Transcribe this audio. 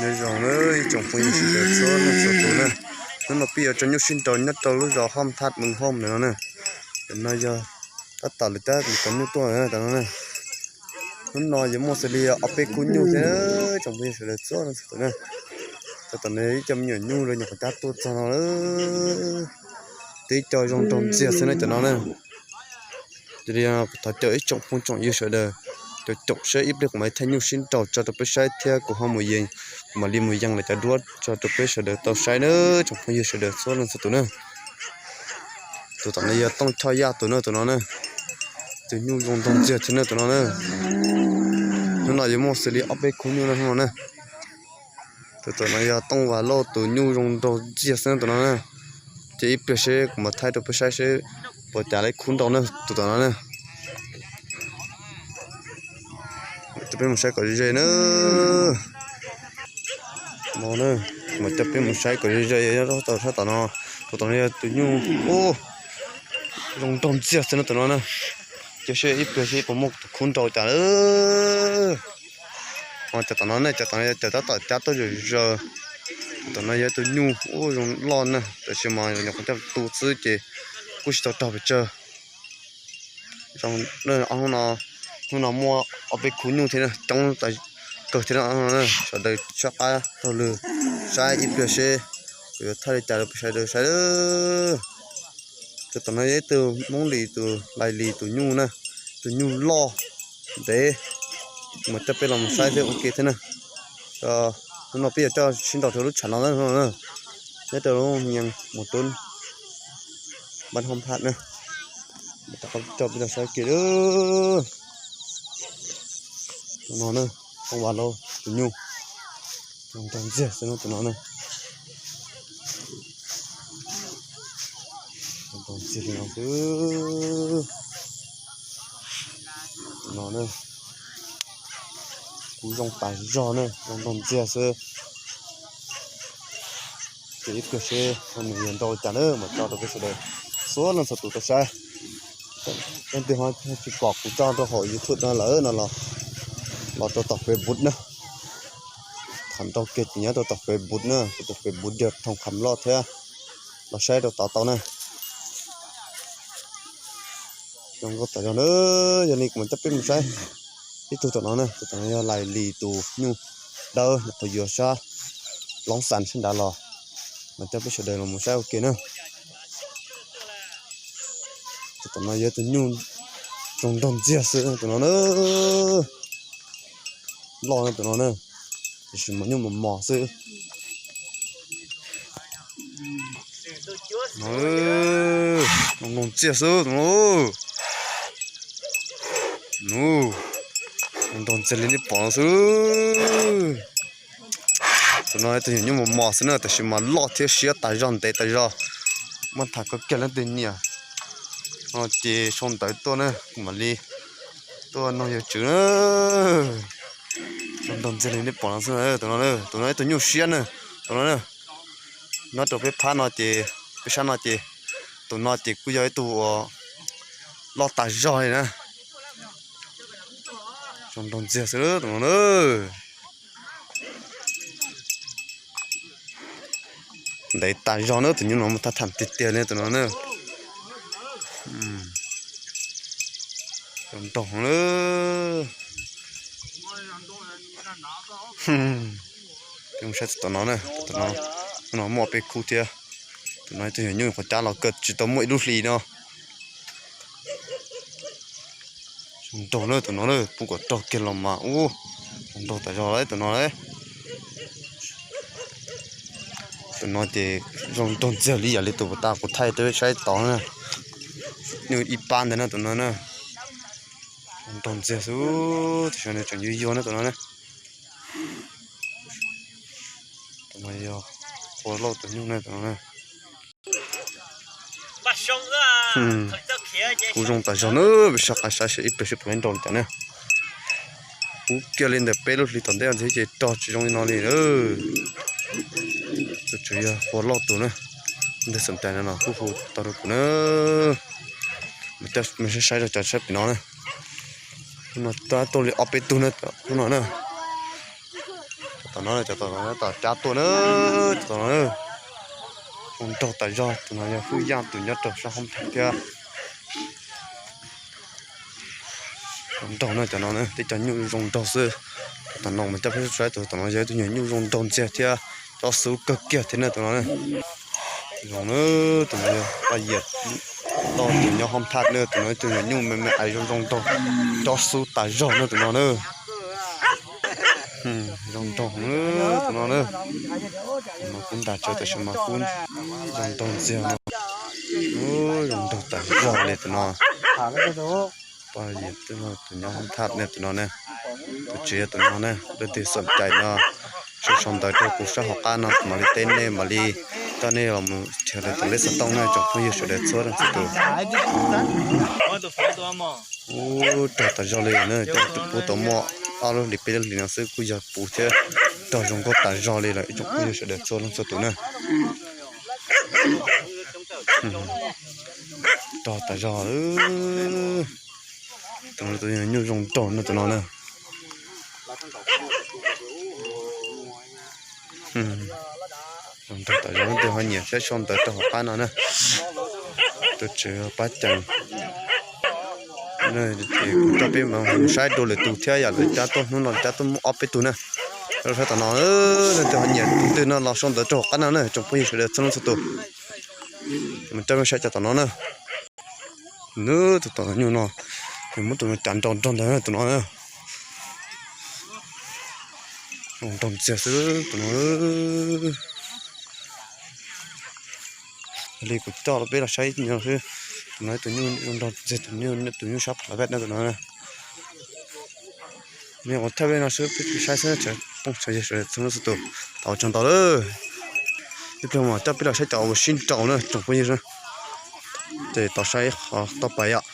Nyob zoo na ib tsoom phooj ywg sawv daws txhua leej txhua tus na. Hnub no peb yuav tso nyuj sib nraus nyob rau lub zos Hom Thaj Mees Hom ntawm no na. Tam no yog tab tom lawv cab mus tau nyuj tuaj tam no na. Hnub no yuav muaj xws li ob peb khub nyuj thiab tsoom phooj ywg sawv daws txhua leej txhua tus na. Tam no ib co me nyuam nyuj los nyuam qhuav cab tuaj txog no lawm. Tib co zoo nraug ntxiag xwb na cov no na. Yog li thov caw ib tsoom phooj tsoom ywg sawv daws caum caum saib ib pliag kuv mam thaij nyuj sib nraus tso rau peb saib thiab kuv ho mus yees, kuv mam li mus yees lawv cov duab tso rau peb sawv daws tau saib na tsoom phooj ywg sawv daws txhua leej txhua tus na. Tus tom no yog Tooj Choj Yaj tus na tus no na. Tus nyuj zoo nraug ntxiag thiab na tus no na. Hnub no yuav muaj xws li ob peb khub nyuj na hnub no na. Tus tom no yog Tooj Vas Lauj tus nyuj zoo nraug ntxiag xwb na tus no na. Ces ib pliag seb kuv mam thaij rau peb saib seb puas cas lawv khub nraus na tus tom no na. Coj peb mus saib kom ze ze na. No na, mas coj peb mus saib kom ze ze nyob rau sab tom no. Tus tom no yog tus nyuj zoo nraug ntxiag xwb na tus no na. Cia seb ib pliag seb puas muaj tus khub nraus cas lawm. Cov tom no ne, cov tom no yog cov tab tom cab tuaj zom zaws. Tom no yog tus nyuj ub zoo loj na, tab sis mas nyuam qhuav coj tu xwb ces kuj tsis tau raug pes tsawg. Hnub no muaj ob peb khub nyuj thiab na, coob kawg thiab no. Sawv daws soj qab taug lw saib ib pliag seb kuv yuav thaij li cas rau peb sawv daws saib. Tus tom no yog ib tug Hmoob Lis tus Lais Lis tus nyuj na, tus nyuj loj ntev, mas coj peb los mus saib thiab ua ke thiab na. Hnub no peb yuav coj sib nraus rau lub tshav no na, nyob rau lub yees mus rau npab Hom Thaj na. Coj peb los saib ua ke. Tus no na, Tooj Vas Lauj tus nyuj, nraug ntxiag xwb no tus no na. Nraug ntxiag li no xwb. Tus no na, kuj zoo tas zog na, zoo nraug ntxiag xwb. Ces ib pliag seb nws yuav nraus li cas na mas tso rau peb sawv daws txhua leej txhua tus tau saib. Leej twg ho tsis pom kuv tso rau hauv YouTube no lawm no los, los rau tom Facebook na. Tham ntau kiag ces nyob rau tom Facebook na, kuv tus Facebook yog Thoom Kham Loj thiab, los saib rau tod tau na. Zoo nkauj tas zog na, yog li kuv mam coj peb mus saib ib tug tom no na, tus tom no yog Lais Lis tus nyuj dawb nyuam qhuav yuav sab Loob Xas sab nrad los, mas coj peb sawv daws los mus saib ua ke na. Tus tom no yog tus nyuj zoo nraug ntxiag xwb tus no na, loj na tus no na, tiam sis mas nyuj mos mos xwb. Zoo nraug ntxiag xwb tus no. Zoo nraug ntxiag li nej pom no xwb. Tus no tus nyuam nyuj mos mos xwb na, tiam sis mas loj thiab siab tas zog ntev tas zog. Muab tham koj kiag leej twg nyiam no ces sau ntawv tuaj na, kuv mam li tuaj noog yawg tswv na. Zoo nraug ntxiag li nej pom no xwb, tus no, tus no ib tug nyuj siab na, tus no na. Nyob rau peb phab no ces, peb sab no ces, tus no ces kuj yog ib tug uas loj tas zog li na. Zoo nraug ntxiag xwb tus no na. Ntev tas zog na, tus nyuj no muaj thaj tham tiag tiag li tus no na. Zoo nraug na. Peb mus saib tus tom no na, tus tom no, hnub no muaj peb khub thiab. Tus no tus nyuam nyuj qhuav cab los kawg tsis tau muaj ib lub hlis no. Zoo nraug na tus no na, pub kom raug kiag los mas ub, zoo nraug tas zog tus no. Tus no ces zoo nraug ntxiag li yam li tus puas tas kuv thaij rau peb saib tod na. Nyuj ib pab ntawd na tus no na. Zoo nraug ntxiag xwb, tus xyov nws tseem yuag yuag na tus no na. Tus no yog Qhua Lauj tus nyuj na tus no na. Kuj zoo tas zog na, peb soj qab saib seb ib pliag seb puas nrau li cas na. Pub kiag li ntawm peb lub hlis tom ntej ntxiv ces rog tsis zoo li no li. Tus tswv yog Qhua Lauj tus na, ntawm xom tais no no kuj hu tau rau kuv na. Mas coj saib saib rau cov saib pem no na. Hnub no tab tuaj li ob peb tug na, hnub no na. Tom no cov tom no tom cab tuaj na, cov tom no zoo nraug tas zog. Tus no yog Hwj Yaj tus nyob rau sab hoob thaj thiab. Zoo nraug na cov no, tib co nyuj zoo nraug xwb. Tom no mas coj peb saib tus tom no yog ib tug nyuam nyuj zoo nraug ntxiag thiab cob xub kawg kiag thiab na tus no. Zoo na, tus no yog Paj Yias tau tus nyob hoob thaj na, tus no ib tug nyuam nyuj me me ais zoo zoo nraug, cob xub tas zog na tus no na. Zoo nraug tus no na. Tus no kuj ntas tsawv tab sis mas kuj zoo nraug ntxiag no. Zoo nraug tas zog li tus no. Paj Yias tus nyob hoob thaj ne tus no ne. Tus tswv yog tus no ne, leej twg xom cai no sau sau ntawv rau kuv sab hauv qab no kuv mam li teb nej, mam li coj nej los mus nrhiav lawv tus lej xov tooj na tsoom phooj ywg sawv daws txhua leej txhua tus. Ub, rog tas zog li na, coj tus pub tau muaj ob lub hlis peb lub hlis no xwb kuj yog puv thiab. Rog zoo nkauj tas zog li lawm ib tsoom phooj ywg sawv daws txhua leej txhua tus na. Rog tas zog. Tus no tus nyuj zoo nraug no tus no na. Zoo nraug tas zog, leej twg ho nyiam thiab sau ntawv rau hauv qab no na. Tus tswv pab ceev. Kuv coj peb mus saib dua lwm tus thiab, yam lwm cab tuaj hnub no cab tuaj muaj ob peb tug na. Los saib tom no, leej twg ho nyiam tus twg no los sau ntawv rau hauv qab no na tsoom phooj ywg sawv daws txhua leej txhua tus. Mus coj peb saib cov tom no na. Nws tus tom nyuj no, nws muab tus no cav nrog nrog ntawd tus no. Zoo nraug ntxiag xwb tus no. Li kuv coj peb los saib ib nyuag xwb. Tus no tus nyuj zoo nraug ntxiag, tus nyuj sab phav vaj no tus no. Nws ua thawj peb no xwb peb saib xwb, tsoom phooj ywg sawv daws txhua leej txhua tus, tau tsaug ntau lawm. Ib pliag mam coj peb los saib cov uas sib nraus na tsoom phooj ywg. Ces tau saib qhov toj pais yom.